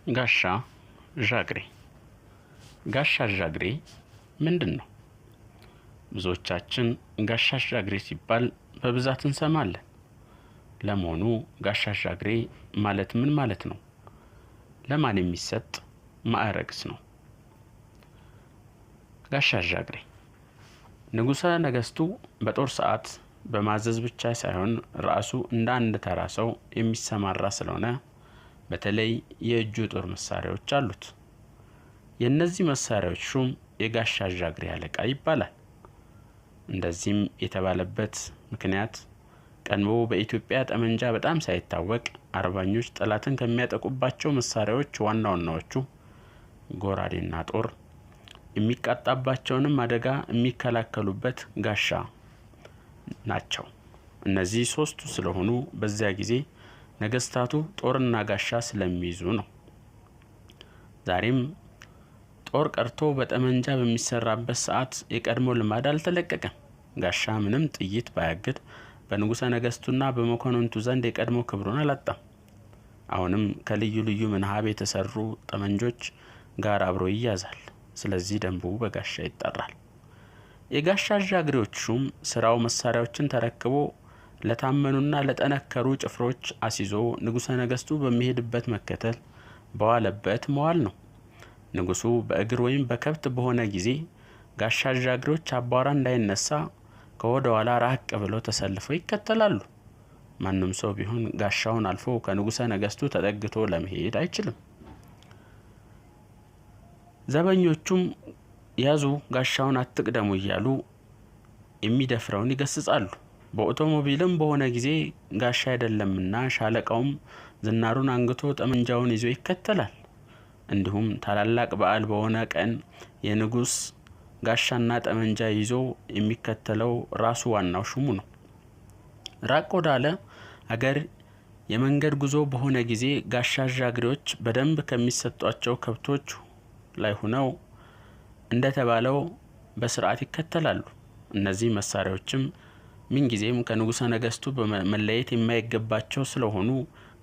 ጋሻ ዣግሬ። ጋሻ ዣግሬ ምንድን ነው? ብዙዎቻችን ጋሻ ዣግሬ ሲባል በብዛት እንሰማለን። ለመሆኑ ጋሻ ዣግሬ ማለት ምን ማለት ነው? ለማን የሚሰጥ ማዕረግስ ነው? ጋሻ ዣግሬ ንጉሠ ነገሥቱ በጦር ሰዓት በማዘዝ ብቻ ሳይሆን ራሱ እንደ አንድ ተራ ሰው የሚሰማራ ስለሆነ በተለይ የእጁ ጦር መሳሪያዎች አሉት። የእነዚህ መሳሪያዎች ሹም የጋሻ ዣግሬ አለቃ ይባላል። እንደዚህም የተባለበት ምክንያት ቀድሞ በኢትዮጵያ ጠመንጃ በጣም ሳይታወቅ አርበኞች ጠላትን ከሚያጠቁባቸው መሳሪያዎች ዋና ዋናዎቹ ጎራዴና ጦር፣ የሚቃጣባቸውንም አደጋ የሚከላከሉበት ጋሻ ናቸው። እነዚህ ሶስቱ ስለሆኑ በዚያ ጊዜ ነገስታቱ ጦርና ጋሻ ስለሚይዙ ነው። ዛሬም ጦር ቀርቶ በጠመንጃ በሚሰራበት ሰዓት የቀድሞ ልማድ አልተለቀቀም። ጋሻ ምንም ጥይት ባያግድ በንጉሠ ነገስቱና በመኳንንቱ ዘንድ የቀድሞ ክብሩን አላጣም። አሁንም ከልዩ ልዩ ምንሃብ የተሰሩ ጠመንጆች ጋር አብሮ ይያዛል። ስለዚህ ደንቡ በጋሻ ይጠራል። የጋሻ ዣግሬዎች ሹም ስራው መሳሪያዎችን ተረክቦ ለታመኑና ለጠነከሩ ጭፍሮች አስይዞ ንጉሠ ነገስቱ በሚሄድበት መከተል፣ በዋለበት መዋል ነው። ንጉሱ በእግር ወይም በከብት በሆነ ጊዜ ጋሻ ዣግሬዎች አቧራ እንዳይነሳ ከወደ ኋላ ራቅ ብለው ተሰልፈው ይከተላሉ። ማንም ሰው ቢሆን ጋሻውን አልፎ ከንጉሠ ነገስቱ ተጠግቶ ለመሄድ አይችልም። ዘበኞቹም ያዙ፣ ጋሻውን አትቅደሙ እያሉ የሚደፍረውን ይገስጻሉ። በኦቶሞቢልም በሆነ ጊዜ ጋሻ አይደለምና ሻለቃውም ዝናሩን አንግቶ ጠመንጃውን ይዞ ይከተላል። እንዲሁም ታላላቅ በዓል በሆነ ቀን የንጉስ ጋሻና ጠመንጃ ይዞ የሚከተለው ራሱ ዋናው ሹሙ ነው። ራቅ ወዳለ አገር የመንገድ ጉዞ በሆነ ጊዜ ጋሻ ዣግሬዎች በደንብ ከሚሰጧቸው ከብቶች ላይ ሆነው እንደተባለው በስርዓት ይከተላሉ። እነዚህ መሳሪያዎችም ምንጊዜም ከንጉሠ ነገስቱ በመለየት የማይገባቸው ስለሆኑ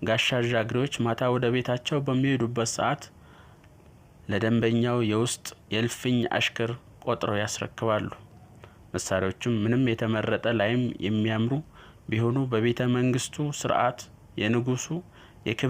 ጋሻ ዣግሬዎች ማታ ወደ ቤታቸው በሚሄዱበት ሰዓት ለደንበኛው የውስጥ የእልፍኝ አሽከር ቆጥረው ያስረክባሉ። መሳሪያዎቹም ምንም የተመረጠ ላይም የሚያምሩ ቢሆኑ በቤተ መንግስቱ ስርዓት የንጉሱ የክብር